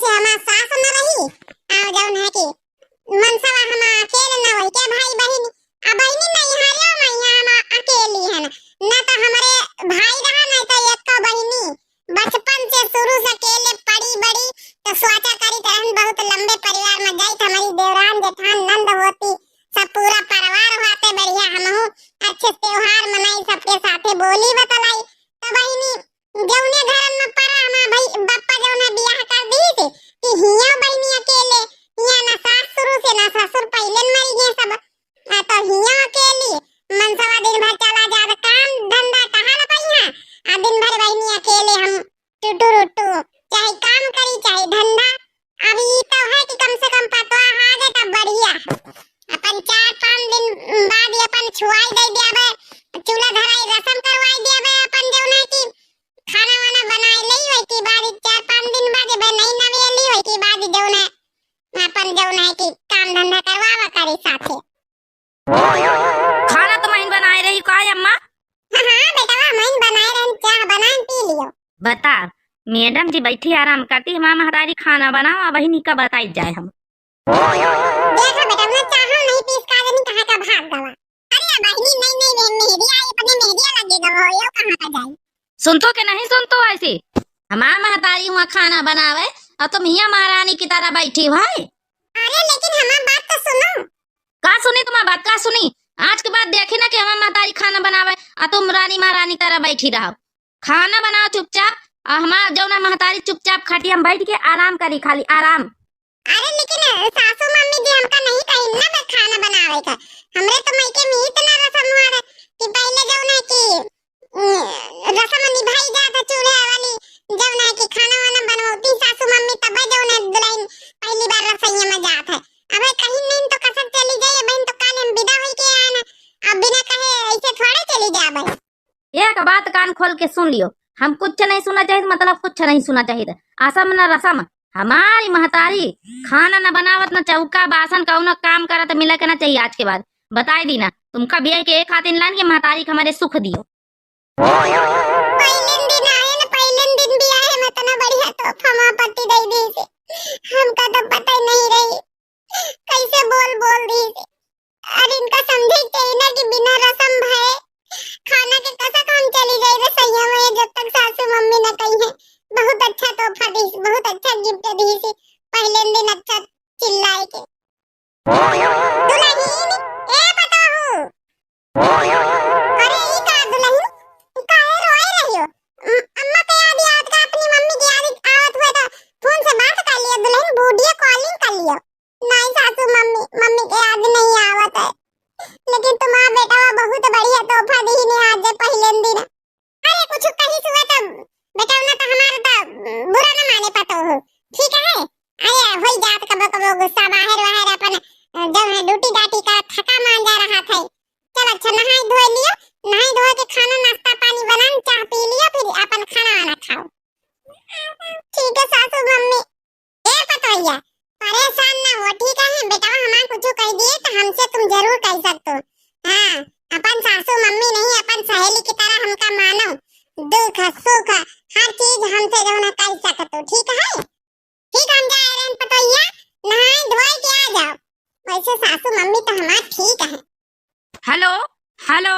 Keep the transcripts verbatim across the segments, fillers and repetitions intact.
से हमार सास न रही, और जौन है कि मनसवा हम अकेले न वही के भाई बहिनी, आ बहिनी नैहरे में यहाँ हम अकेली हन, न तो हमरे भाई रहा, न तो एक बहिनी। बचपन से शुरू से अकेले पड़ी बड़ी, तो सोचा करी तो हम बहुत लंबे परिवार में जाई, तो हमारी देवरान जेठान नंद होती, सब पूरा परिवार होते बढ़िया, हमहू अच्छे से त्योहार मनाई, सबके साथे बोली बतलाई। तो बहिनी जौने घरन में परा हमार भाई बप्पा जौने बियाह कर दी से कि हियाँ बहिनी अकेले, हियाँ ना सास शुरू से ना ससुर, पहिले न मरी गए सब। आ तो हियाँ अकेली मनसवा दिन भर चला जात, काम धंधा कहाँ न पइहाँ। आ दिन भर बहिनी अकेले हम टुटू रुटू, चाहे काम करी चाहे धंधा। अब ई तो है कि कम से कम पतवा आ गए तब बढ़िया। अपन चार पाँच दिन बाद ये अपन छुआई दे दियाबे, चूल्हा धराई रसम करवाई दियाबे, अपन जौन है कि खाना वाना बनाए ले वही के बाद चार पाँच दिन बाद जब नहीं नवेली वही के बाद जौन है अपन जौन है कि काम धंधा करवावा करी साथे। खाना तो महीन बनाए रही का अम्मा? हाँ, हाँ, बेटवा, महीन बनाए रहन, चाह बनाए पी लियो। बता, मैडम जी बैठी आराम करती, हमार महतारी खाना बनावा, वही निका बताई जाए हम। देखा बेटा, मैं चाह नहीं पीस का आदमी कहाँ का भाग गवा। अरे बहिनी, नहीं, नहीं, नहीं, मेहंदी आई, अपने मेहंदिया लगे गवा, यो कहाँ का जाई? सुन तो के नहीं सुन तो ऐसे, हमार महतारी हुआ खाना बनावे और तुम हिया महारानी की तरह बैठी भाई। अरे लेकिन हमार बात तो सुनो। का सुनी तुम्हार बात, का सुनी? आज के बाद देखी ना कि हमार महतारी खाना बनावे आ तुम रानी महारानी तरह बैठी रहो। खाना बनाओ चुपचाप, आ हमार जौना महतारी चुपचाप खटिया में बैठ के आराम करी, खाली आराम। अरे लेकिन सासू मम्मी जी हमका नहीं कही ना बस खाना बनावे का। हमरे तो मायके में इतना रसम हुआ है कि पहले जौन है कि, उम, रसम निभाई जात है चूल्हे वाली, जौन है कि खाना वाना बनवती सासू मम्मी तब जौन है दुल्हन पहली बार रसोइया में जात है। अबे कहीं नहीं तो कसक चली जाए, बहन तो काल हम विदा होई के आए ना, अब बिना कहे ऐसे थोड़े चली जाबे। एक बात कान खोल के सुन लियो, हम कुछ नहीं सुना चाहिए, मतलब कुछ नहीं सुना चाहिए। असम न रसम, हमारी महतारी खाना न बनावत, न चौका बासन कौनो काम करत मिले के ना चाहिए। आज के बाद बताई दी ना, तुमका बियाह के एक हाथ इन लान के महतारी के हमारे सुख दियो। पहिलन दिन आए न, पहिलन दिन बियाहे में इतना बढ़िया तोहफा माँ पति दे दी से, हमका तो पता ही नहीं रही, कैसे बोल बोल दी से। अरे इनका समझे के चाहिए ना कि बिना रसम भये खाना के कसक हम चली जाई रसोइया में, जब तक सासू मम्मी न कही है। बहुत अच्छा तोहफा दी, बहुत अच्छा गिफ्ट दी से, पहले दिन अच्छा चिल्लाए के। दुल्हन, ए पतोहू, अरे ई का दुल्हन, काहे रोए रही हो? अम-, अम्मा के याद आवत का, अपनी मम्मी के याद आवत हुए तो फोन से बात कर लियो दुल्हन, वीडियो कॉलिंग कर लियो। नहीं सासू मम्मी, मम्मी के याद नहीं आवत है, लेकिन तुम्हारा बेटा वो बहुत बढ़िया तोहफा दी ने आज पहले दिन। अरे कुछ कही सुआ तो बेटा ना तो हमारा तो बुरा ना माने पतोहू, ठीक है? अरे होई जात कबो कबो गुस्सा, बाहर वाहर अपन, अ, जब है ड्यूटी डाटी का थका मान जा रहा था। चल अच्छा नहाई धोई लियो, नहाई धोई के खाना नाश्ता पानी बनान, चाह पी लियो, फिर अपन खाना वाना खाओ। ठीक है सासू मम्मी। ए पतोहिया, परेशान ना हो, ठीक है? बेटवा हमार कुछ कह दिए तो हमसे तुम जरूर कह सकते हो। हाँ, अपन सासू मम्मी नहीं, अपन सहेली की तरह हमका मानो। दुख सुख हर चीज हमसे जौन है कह सकते हो, ठीक है? ठीक, हम जा रहे हैं पतोहिया, नहाए धोए के आ जाओ। वैसे सासू मम्मी तो हमार ठीक है। हेलो, हेलो।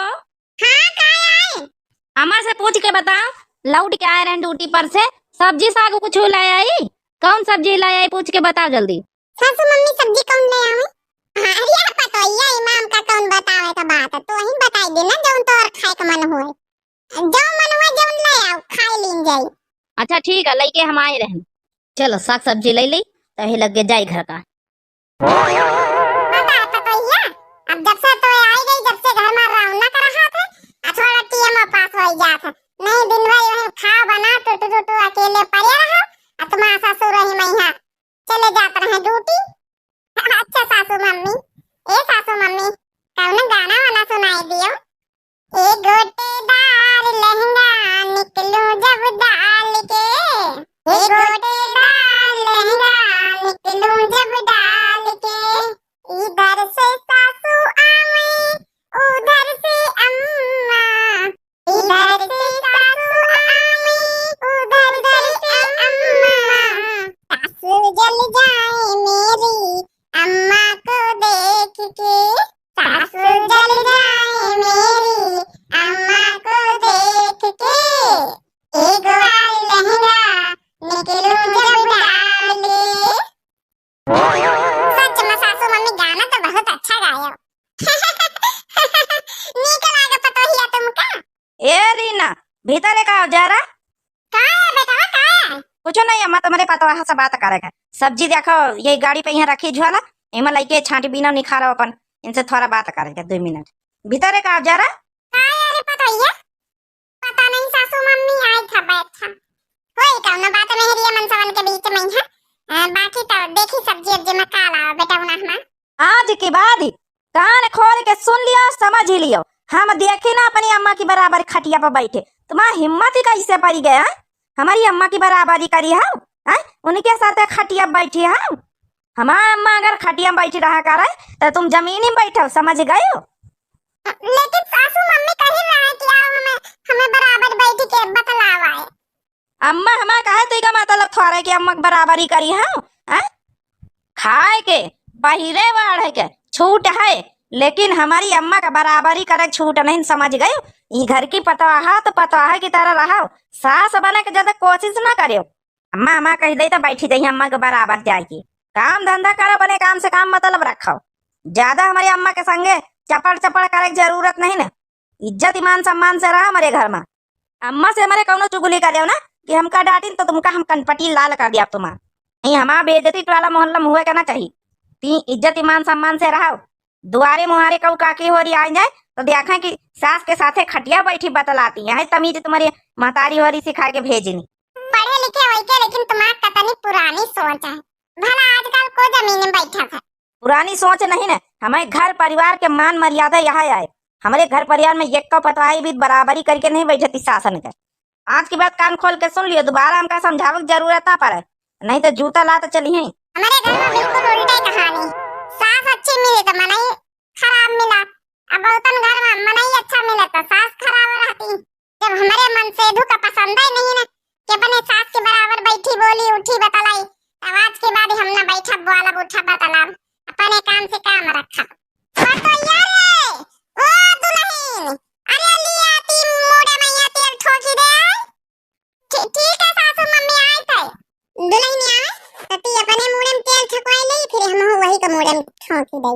हाँ, का आए? अमर से पूछ के बताओ, लौट के आए रहे ड्यूटी पर से, सब्जी साग कुछ ले आई? कौन सब्जी ले आई, पूछ के बताओ जल्दी। सासू मम्मी सब्जी कौन ले आवे? हाँ, अरे पतोहिया, इमाम का कौन बतावे का बात है, तो वही बताई देना जौन तोहर खाए का मन होए। जौन मन हुआ, जौन ले आओ, खाए लीन जाई। अच्छा ठीक है, लइके हम आए रहन। चलो साग सब्जी ले ली, तहे लग के जाई घर का। पता है पतोहिया, अब जब से तो आई गई, जब से घर में रौनक रहा थे, आ थोड़ा टीएम पास हो जात है। नहीं दिन भर यही खाओ बनाओ, टुटू टुटू अकेले पड़े रहो, आ तुम्हारा ससुर रही मैया चले जात रहे ड्यूटी। अच्छा सासू मम्मी, ए सासू मम्मी, कौन गाना वाला सुनाई दियो। ए गोटेदार लहंगा निकलूं जब डाल के, ए गोटेदार लहंगा निकलूं जब डाल के, इधर से सासू आवे, उधर से अम्मा, इधर से सासू आवे, उधर से अम्मा। सास भीतरे का आओ जरा। का है बेटवा, का है? कुछो नहीं अम्मा, तुम्हरे पतोहा से बात करे के। सब्जी देखो, यही गाड़ी पे यहाँ रखी झोला, एमा लइके छाँटी बीनो निखारो अपन, इनसे थोड़ा बात करे के दुइ मिनट। भीतरे का आओ जरा। का है रे पतोहिया? पता नहीं सासू मम्मी आई था बैठा। कोई कौनो बात नहीं रिया मनसवन के बीच में है। अ, बाकी तो देखी सब्जी उब्जी में का लावा बेटवा हमार। आज के बाद ही कान खोल के सुन लियो, समझ लियो, हम देखी ना अपनी अम्मा की बराबर खटिया पर बैठे। तुम्हार हिम्मत ही कैसे पड़ी गया है? हमारी अम्मा की बराबरी करी है, हैं? उनके साथ खटिया बैठी है। हमार अम्मा अगर खटिया में बैठी रहा करे, तो तुम जमीन में बैठो, समझ गयो? लेकिन सासू मम्मी कही रहा है कि आओ हमें, हमें बराबर बैठ के बतलावा है। अम्मा हमार कहे तो इका मतलब थोड़े कि अम्मा के बराबरी करी है, हैं? खाए के, पहिरे ओढ़े के छूट है, लेकिन हमारी अम्मा का बराबरी करे छूट नहीं, समझ गयो? ई घर की पतोहा तो पतोहा की तरह रहो, सास बने के ज्यादा कोशिश ना करो। अम्मा, अम्मा कह दे तो बैठी जाइए अम्मा के बराबर जाए की। काम धंधा करो, अपने काम से काम मतलब रखो। ज्यादा हमारी अम्मा के संगे चपड़ चपड़ करे के जरूरत नहीं ना। इज्जत ईमान सम्मान से रहा हमारे घर में। अम्मा से हमारे कौनो चुगली कर ना कि हमका डांटिन तो तुमका हम कनपटी लाल कर दिया तुम्हार। नहीं, हमार बेइज्जती टोला मोहल्ला में हुए के ना चाहिए। ती इज्जत ईमान सम्मान से रहो। दुआरे मुहारे कहू काकी होरी आ जाए तो देखें कि सास के साथे खटिया बैठी बतलाती है, तमीज तुम्हारी महतारी होरी सिखा के भेजनी। पढ़े लिखे होई के, लेकिन तुम्हार कतनी पुरानी सोच है। भला आजकल को जमीन में बैठा था। पुरानी सोच नहीं ना, हमारे घर परिवार के मान मर्यादा यहाँ आए। हमारे घर परिवार में एक पतवाही भी बराबरी करके नहीं बैठती सासन के। आज की बात कान खोल के सुन लियो, दोबारा हमका समझावे की जरूरत ना पड़े, नहीं तो जूता लात चली है। हमारे घर में बिल्कुल उल्टे कहानी, सास अच्छी मिले तो मनई खराब मिला। अब बहुतन घर में मनई अच्छा मिले तो सास खराब रहती। जब हमरे मनसेधु का पसंद ही नहीं ना कि अपने सास के बराबर बैठी बोली, उठी बतलाई, तब आज के बाद हम ना बैठब, बोलब, उठब, बतलाब, अपने काम से काम रखब। पतोहिया रे, ओ दुल्हन, अरे लिया ती मूड़े में या तेल ठोकी दे। ठी-, ठीक है सासू मम्मी, आए थे। दुल्हन आवे तो ती अपने मूड़े में तेल ठकवाई ले, फिर हम वही के मूड़े में ठोकी दे।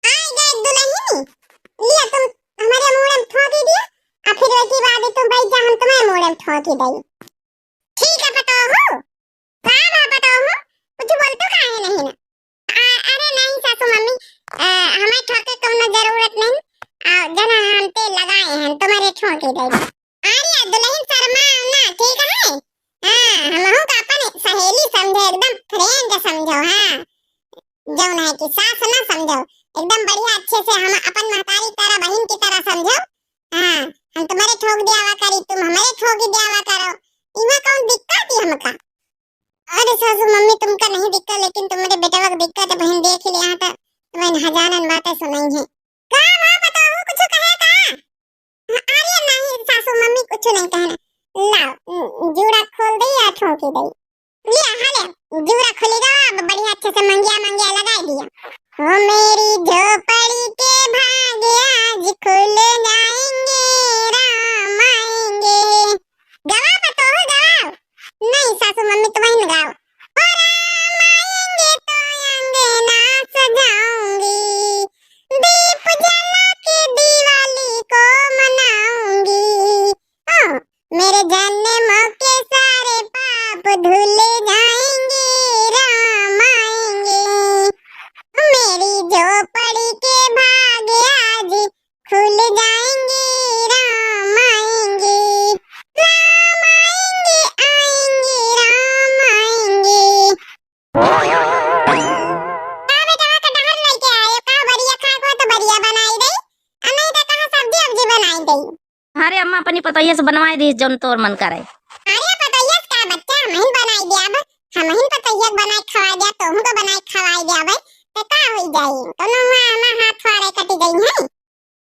आ गए दुल्हन, लिया तुम हमारे मूड़े में ठोकी दिया, और फिर वही बाद तुम बैठ जा, हम तुम्हारे मूड़े में ठोकी दे। ठीक है पतोहू, का बा पतोहू, कुछ बोलतो काहे नहीं ना? आ, अरे नहीं सासू मम्मी, आ, हमें ठोके कौनो जरूरत नहीं। आ, जना हम तेल लगाए हैं, तुम्हारे ठोके दे। अरे दुल्हन शर्मा ना, ठीक है? हाँ, हमहू का अपन सहेली समझो, एकदम friend समझो, हाँ। जौन है कि सास ना समझो, एकदम बढ़िया अच्छे से हम अपन महतारी की तरह, बहिन की तरह समझो। हाँ, हम तुम्हारे ठोक दियावा करी, तुम हमारे ठोक दियावा करो, इमा कौन दिक्कत है हमका? अरे सासू मम्मी तुमका नहीं दिक्कत, लेकिन तुम्हारे बेटवा का दिक्कत है, बहन देख लिया तो बहन हजारन बातें सुनाई है। का माँ बताओ, कुछ कहे का? अरे नहीं सासू मम्मी कुछ नहीं कहना। लाओ, जूड़ा खोल दे या ठोकी दे। लिया, हाँ ले, जूड़ा खुली गवा, अब बढ़िया अच्छे से मंगिया, मंगिया लगाई दिया। ओ मेरी झोपड़ी के भाग आज खुल जाएंगे, राम आएंगे। गवा बा तोहू गवा। नहीं सासू मम्मी तुम ही गाओ। ओ राम आएंगे तो अंगना सजाऊंगी, दीप जला के दिवाली को मनाऊंगी। ओ मेरे जन्मों के सारे पाप धुल जाएंगे, राम आएंगे। मेरी झोपड़ी के भाग आज खुल जाएंगे, राम आएंगे। राम आएंगे, आएंगे, राम आएंगे। का बेटवा, कटहर लेके आयो का? बरिया खाए को तो बरिया बनाई दे, आ नहीं तो कहा सब्जी उब्जी बनाई दे। अरे अम्मा, अपनी पतोहिया से बनवाई दीस जौन तोर मन करे। अरे पतोहिया से का बच्चा, हम ही बनाई दिया अब, हम ही पतोहिया के बनाई खवाई दिया, तोहू को बनाई खवाई दिया भाई, तो का होई जाई? कोनो हुआ ना हाथ वारे कटी गई है।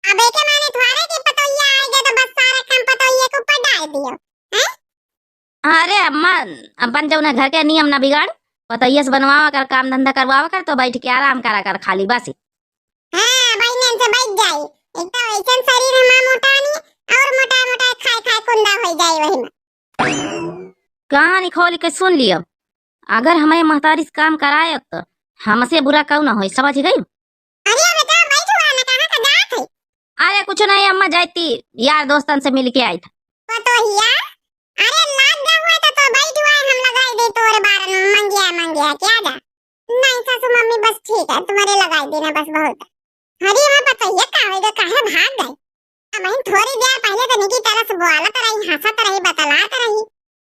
अब एके माने थोड़े कि पतोहिया आए गए तो बस सारा काम पतोहिया के ऊपर डाल दियो, हैं? अरे अम्मा, अपन जौन है घर के नियम ना बिगाड़, पतोहिया से बनवावा कर, काम धंधा करवावा कर, तो बैठ के आराम करा कर खाली बस। हाँ, बहिनन से बैठ जाई, एक तो ऐसन शरीर हमार मोटानी और मोटा मोटा खाए खाए कुंदा हो जाए वही में। कहानी खोल के सुन लियो, अगर हमारे महतारी से काम कराए तो हमसे बुरा क्यों ना होई, समझ गई? अरे बेटा, बैठ हुआ ना, कहाँ का जात है? अरे कुछ नहीं अम्मा, जाइती यार दोस्तन से मिल के आई था। पतोहिया, अरे लाग गवा है तो, तो बैठ हुआ है, हम लगाई दे तोरे बारन में मंगिया मंगिया क्या जा। नहीं सासू मम्मी बस ठीक है, तुम्हारे लगाई देना बस बहुत। अरे हमार पतोहिया का होइगा, काहे भाग गई? अब हम थोड़ी देर पहले तो निकी तरह से बोलत रही, हंसत रही, बतलात रही।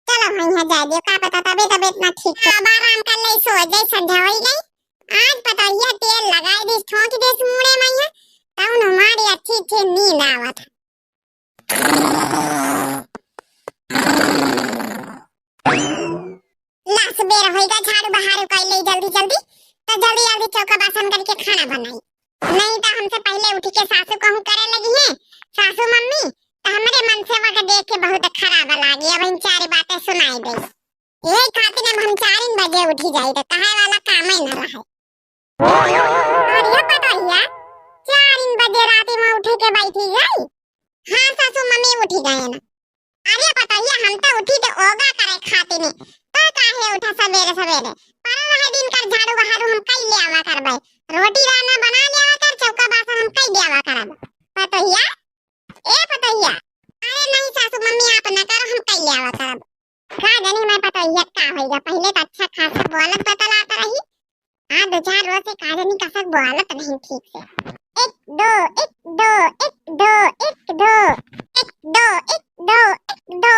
चलो भैया जाए दियो, का पता तबे तबे इतना ठीक है। अब आराम कर ले, सो जाए, संध्या हो गई। आज पतोहिया तेल लगाई दिस, ठोंक दिस मुड़े में यहाँ, तब हमारी अच्छी अच्छी नींद आवत। ला, सबेर होइगा, झाड़ू बहारू कर ले जल्दी जल्दी, तो जल्दी जल्दी चौका बासन करके खाना बनाई, नहीं तो हमसे पहले उठ के सासू कहूँ करे लगी है, सासू मम्मी, तो हमरे मनसेवा के देख के बहुत खराब लागी। अब इन चार बातें सुनाई दे, यही खातिर अब हम चार बजे उठी जाई, तो कहे वाला काम ही न रहे। अरे पतोहिया, चार बजे रात में उठे के बैठी गई? हाँ सासू मम्मी उठी गए ना। अरे पतोहिया, हम तो उठी तो ओगा करे खातिर ने, तो काहे उठा सबेरे सबेरे? पर रहे दिन कर झाड़ू बहारू हम कई ले आवा करबे, रोटी राना बना ले आवा कर, चौका बासन हम कई ले आवा करब। पतोहिया, ए पतोहिया, अरे नहीं सासू मम्मी आप न करो, हम कई ले आवा करब। का जानी हमार पतोहिया का होइगा, पहले तो अच्छा खासा बोलत बतलात रही, हाँ, दो चार रोज से का जानी कसक बोलत नहीं ठीक से। एक दो, एक दो, एक दो, एक दो, एक दो, एक दो, एक दो,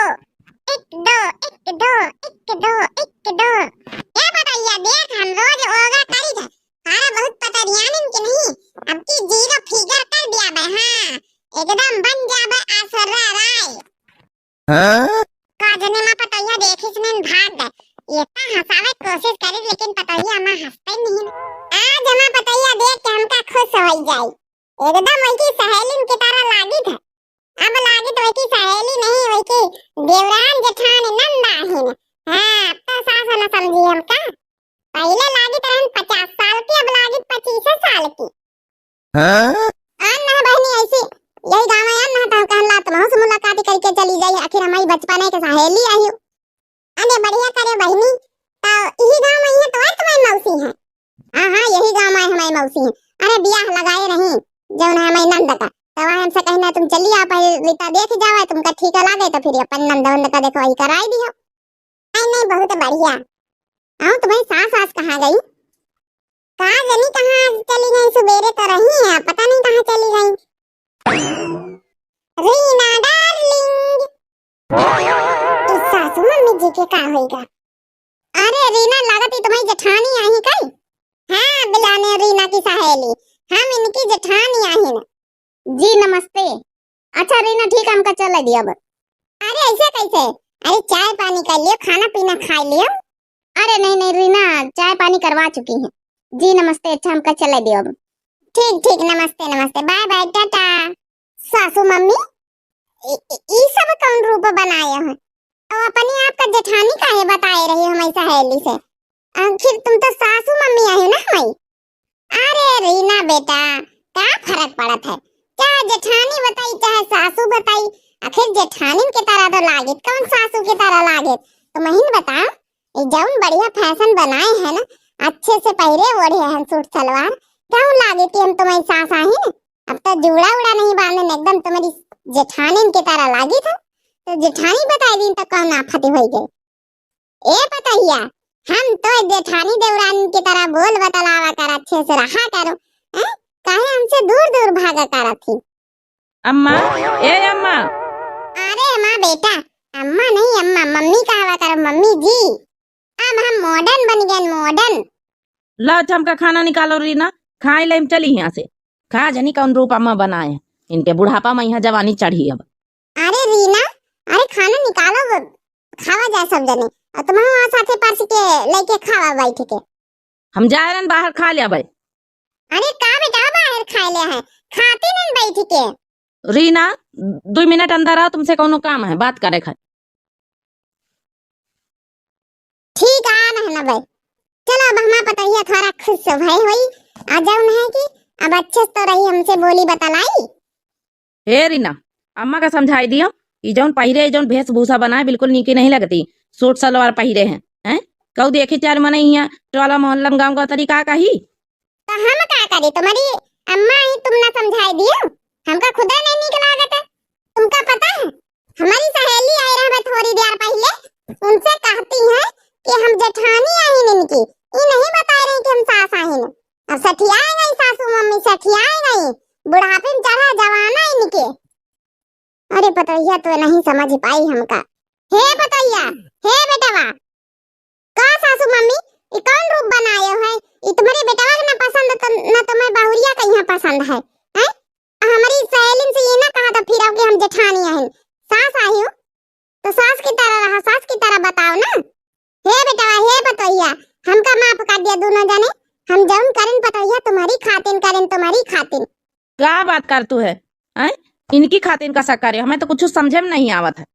एक दो, एक दो, एक दो, एक दो। ए पतोहिया देख, हम रोज ओगा करी थे, सारा बहुत पतरियानिन के नहीं, अब की zero figure कर दिया बे, हाँ, एकदम बन जाबे ऐश्वर्या राय। हाँ? का जने माँ पतोहिया देखिस नहीं भाग गए। ये इतना हंसावे कोशिश करी लेकिन पतोहिया माँ हंसते नहीं। आज माँ पतोहिया देख के हमका खुश हो जाई। एकदम उनकी सहेलिन की तरह लागी था। अब लागी तो वही सहेली नहीं, वही देवरान जेठान नंद आहिन। हाँ, अब तो सास न समझी हमका। पहले लागी तो रहन पचास साल की, अब लागी पच्चीस साल की। हाँ? आन ना बहनी ऐसी, यही गाँव में आन ना तो कहन ला तुमहू से मुलाकात करके चली जाई, आखिर हमारी बचपन के सहेली आई हो। अरे बढ़िया करे बहनी, तो यही गाँव में ही है तो तुम्हारी मौसी है? हाँ हाँ, यही गाँव में हमारी मौसी है। अरे बियाह लगाए रही जौन है हमारी नंद का, तो वह हमसे कहना तुम चली आओ, पहले रिता देख जावा, तुमका ठीक लागे तो फिर अपन नंद वंद का देखो वही कराई दियो। नहीं नहीं, बहुत बढ़िया। आओ तुम्हारी सास आस कहाँ गई? का जनी कहाँ चली गई, सुबेरे तो रही है, पता नहीं कहाँ चली गई। रीना डार्लिंग, इस सासू मम्मी जी के का होइगा? अरे रीना, लागत ही तुम्हारी जेठानी आई कई? हाँ, बिलाने रीना की सहेली, हम इनकी जेठानी आहिन। जी नमस्ते। अच्छा रीना, ठीक है, हमका चले दिया अब। अरे ऐसे कैसे? अरे चाय पानी कर लियो, खाना पीना खा लियो। अरे नहीं नहीं रीना, चाय पानी करवा चुकी हैं। जी नमस्ते, अच्छा हमका चले दियो अब। ठीक ठीक, नमस्ते नमस्ते, बाय बाय, टाटा। सासू मम्मी, इ, इ, ई सब कौन रूप बनाए हैं? तो अपने आप का जेठानी काहे बताए रही हमारी सहेली से? आखिर तुम तो सासू मम्मी आई हो ना हमारी। अरे रीना बेटा, का फरक पड़त है, चाहे जेठानी बताई चाहे सासू बताई, आखिर जेठानिन के तरह तो लागित, कौन सासू के तरह लागित? तुम ही न बताओ, ये जौन बढ़िया फैशन बनाए हैं ना, अच्छे से पहिरे ओढ़े हैं सूट सलवार, कौन लागित कि हम तुम्हारी सास आहिन? अब तो जूड़ा उड़ा नहीं बांधन, एकदम तुम्हारी जेठानिन के तरह लागित है। तो जेठानी बताई दिन तो कौन आफत होई गई? ए पतोहिया, हम तो जेठानी देवरानी की तरह बोल बतलावा कर, अच्छे से रहा करो, हैं? काहे हमसे दूर दूर भागा करत ही? अम्मा, ए अम्मा। अरे माँ बेटा, अम्मा नहीं अम्मा, मम्मी कहवा करो, मम्मी जी। अब हम मॉडर्न बन गए, मॉडर्न। ला अच्छा हमका खाना निकालो रीना, खाए ले हम चली यहाँ से। का जनी कौन रूप अम्मा बनाए हैं, इनके बुढ़ापा में यहाँ जवानी चढ़ी अब। अरे रीना, अरे खाना निकालो, खावा जाए सब जने। और तुम वहाँ साथे परस के लेके खावा बैठ के। हम जाए रहन बाहर खा ले भाई। अरे का बेटा बाहर खा ले है, खाती नहीं बैठ के। रीना, दो मिनट अंदर आओ, तुमसे कौनो काम है, बात करे खाए। ठीक आ रहना बे। चलो अब हमार पतोहिया थोड़ा खुश भई होई, आ जौन है कि अब अच्छे से तो रही हमसे बोली बतलाई। हे रीना, अम्मा का समझाई दियो, ई जौन पहिरे, ई जौन वेशभूषा बनाए बिल्कुल नीके नहीं लगती। सूट सलवार पहिरे हैं, हैं? कहू देखी चार मने इहाँ टोला मोहल्ला में गाँव का तरीका कही। तो हम का करी, तुम्हारी अम्मा ही तुम ना समझाई दियो। हमका खुदे नहीं नीक लागत है। तुमका पता है, हमारी सहेली आई रहा थोड़ी देर पहिले, उनसे कहती है कि हम जेठानी आहिन इनकी, ई नहीं बताए रही कि हम सास आहिन। अब सठियाए गई सासू मम्मी, सठियाए गई, बुढ़ापे में चढ़ा जवाना इनके। अरे पतोहिया तो नहीं समझ पाई हमका। हे पतोहिया, हे बेटवा, का सासू मम्मी, ई कौन रूप बनाए हो है? ई तुम्हारे बेटवा के ना पसंद तो ना तुम्हें बहुरिया का यहाँ पसंद है, हैं? आ हमारी सहेलिन से ये ना कहा था फिर कि हम जेठानी आहिन, सास आई हूँ, तो सास की तरह रहा, सास की तरह बताओ ना। हे बेटवा, हे पतोहिया, हमका माफ कर दिया दोनों जने, हम जौन करिन पतोहिया तुम्हारी खातिन करिन, तुम्हारी खातिन। का बात कर तू है, हैं? इनकी खातिन का शक करे, हमें तो कुछ समझे में नहीं आवत है।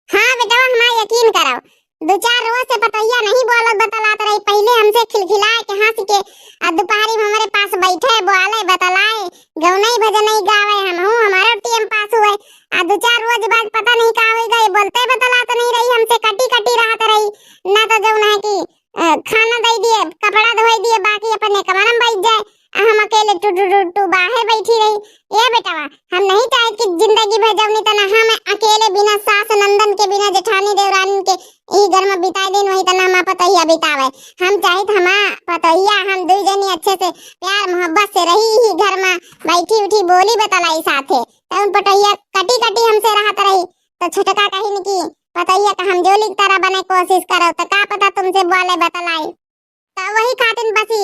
हाँ बेटवा, हमार यकीन कराओ, दो चार रोज से पतोहिया नहीं बोलत बतलात रही। पहिले हमसे खिलखिलाए के हंस के आ दोपहरी में हमारे पास बैठे, बोले, बतलाए, गौनई भजनई गावे, हमहू हमारो टेम पास हुए। आ दो चार रोज बाद पता नहीं का होई गए, बोलते बतलात नहीं रही, हमसे कटी कटी रहत रही। ना तो जौन है कि अ, खाना दे दिए, कपड़ा धोई दिए, बाकी अपने कमरा में बैठ जाए, आ हम अकेले टू टू टू टू बाहर बैठी रही। ए बेटवा, हम नहीं चाहत कि जिंदगी भर जौनी तना हम अकेले बिना सास नंदन के, बिना जेठानी देवरानी के ई घर में बिताए दिन, वही तना हम पतोहिया बितावे। हम चाहित हमा पतोहिया हम दुई जनी अच्छे से प्यार मोहब्बत से रही ही घर में, बैठी उठी बोली बतलाई साथे। तब पतोहिया कटी कटी हमसे रहत रही, तो छोटका कहिन कि पतोहिया का हम जोली की तरह बने कोशिश करो, तो का पता तुमसे बोले बतलाई। त वही खातिन बसी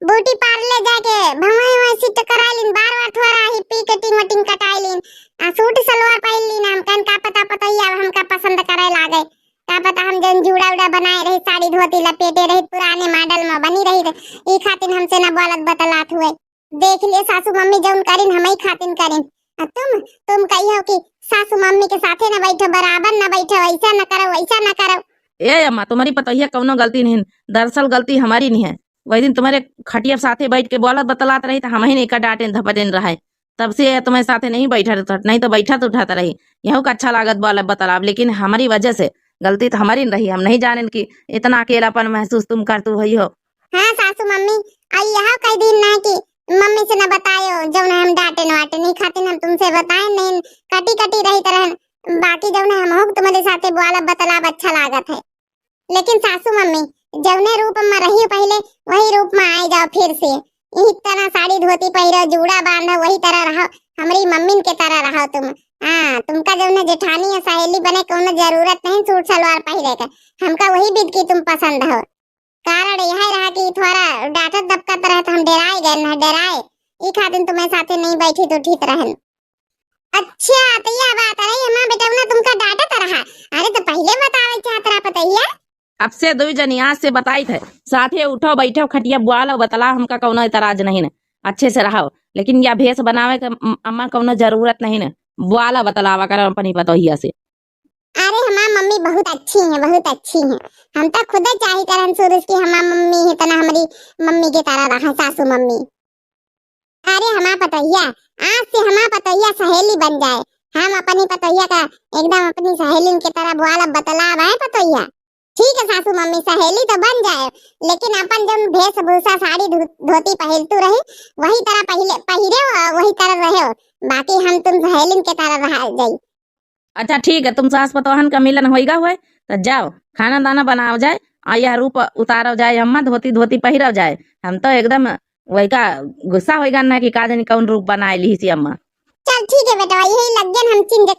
ब्यूटी पार्लर जाके भौंई वहीं सेट कराई लीन, बार बार थोड़ा ही पी कटिंग वटिंग कटाई लीन, आ सूट सलवार पहन लीन। हम कहन का पता पतोहिया अब हमका पसंद करे लागे, का पता हम जौन जूड़ा उड़ा बनाए रही, साड़ी धोती लपेटे रही, पुराने मॉडल में बनी रही, ई खातिन हमसे ना बोलत बतलात हुए। देख लिए सासू मम्मी जौन करिन हमही खातिन करिन। आ तुम, तुम कही हो कि सासू मम्मी के साथे ना बैठो, बराबर ना बैठो, ऐसा ना करो, वैसा ना करो। ए अम्मा, तुम्हारी पतोहिया कौनो गलती नहीं, दरअसल गलती हमारी नहीं है। वही दिन तुम्हारे खटिया साथे बैठ के बोलत बतलात रही तो हम ही नहीं का डांटेन धपटेन रहे, तब से तुम्हारे साथे नहीं बैठा रहता, नहीं तो बैठा तो उठाता रही। यहू का अच्छा लागत बोला बतलाव, लेकिन हमारी वजह से गलती तो हमारी नहीं रही। हम नहीं जानेन कि इतना अकेलापन महसूस तुम करतू हुई हो। हाँ सासू मम्मी, आई यह कह दिन ना कि मम्मी से ना बतायो, जौन हम डांटेन वाटेन, ई खातिन हम तुमसे बताए नहीं, कटी कटी रही तरह। बाकी जौन हम हो तुम्हारे साथे बोला बतलाव अच्छा लागत है। लेकिन सासू मम्मी, जौने रूप में रही पहले, वही रूप में आए जाओ फिर से। यही तरह साड़ी धोती पहिरो, जूड़ा बांधो, वही तरह रहो, हमरी मम्मी के तरह रहो तुम। हाँ, तुमका जौन जेठानी या सहेली बने कौनो जरूरत नहीं सूट सलवार पहिरे के। हमका वही विध की तुम पसंद हो। कारण यह रहा कि थोड़ा डांटत दबकत रहे तो हम डेराए गए ना, डेराए। ई खातिन तुम्हें साथे नहीं बैठी तो ठीक रहन। अच्छा, तो यह बात रही, हमार बेटौना तुमका डांटत रहा। अरे, तो पहिले बतावे चाहत रहा पतोहिया। अब से दुई जनी आज से बताइत है, साथे उठो, बैठो, खटिया बुआलो, बतलाओ, हमका कौनो एतराज नहीं न, अच्छे से रहो। लेकिन या भेष बनावे के, अम-, अम्मा, कौनो जरूरत नहीं न, बुआलो, बतलावा करो अपनी पतोहिया से। अरे, हमार मम्मी बहुत अच्छी हैं, बहुत अच्छी हैं। हम तो खुदे चाही करन शुरू से कि हमार मम्मी है, तना हमारी मम्मी की तरह रहा, सासू मम्मी। अरे हमार पतोहिया, आज से हमार पतोहिया सहेली बन जाए। हम अपनी पतोहिया का एकदम अपनी सहेलिन के तरह बोलब बतलाब है पतोहिया। ठीक है सासू मम्मी, सहेली तो बन जाए, लेकिन अपन जौन वेशभूषा साड़ी धो-, धोती पहिरतू रही, वही तरह पहिले, पहिरे और वही तरह रहे, बाकी हम तुम सहेलिन के तरह रह जाई। अच्छा ठीक है, तुम सास पतोहन का मिलन होइगा हुए, तो जाओ खाना दाना बनाओ जाए, और यह रूप उतारो जाए अम्मा, धोती धोती पहिरो जाए। हम तो एकदम वही का गुस्सा होइगा ना कि का जानी कौन रूप बनाए ली सी अम्मा। चल ठीक है बेटवा, यही लग गया, हम चिंज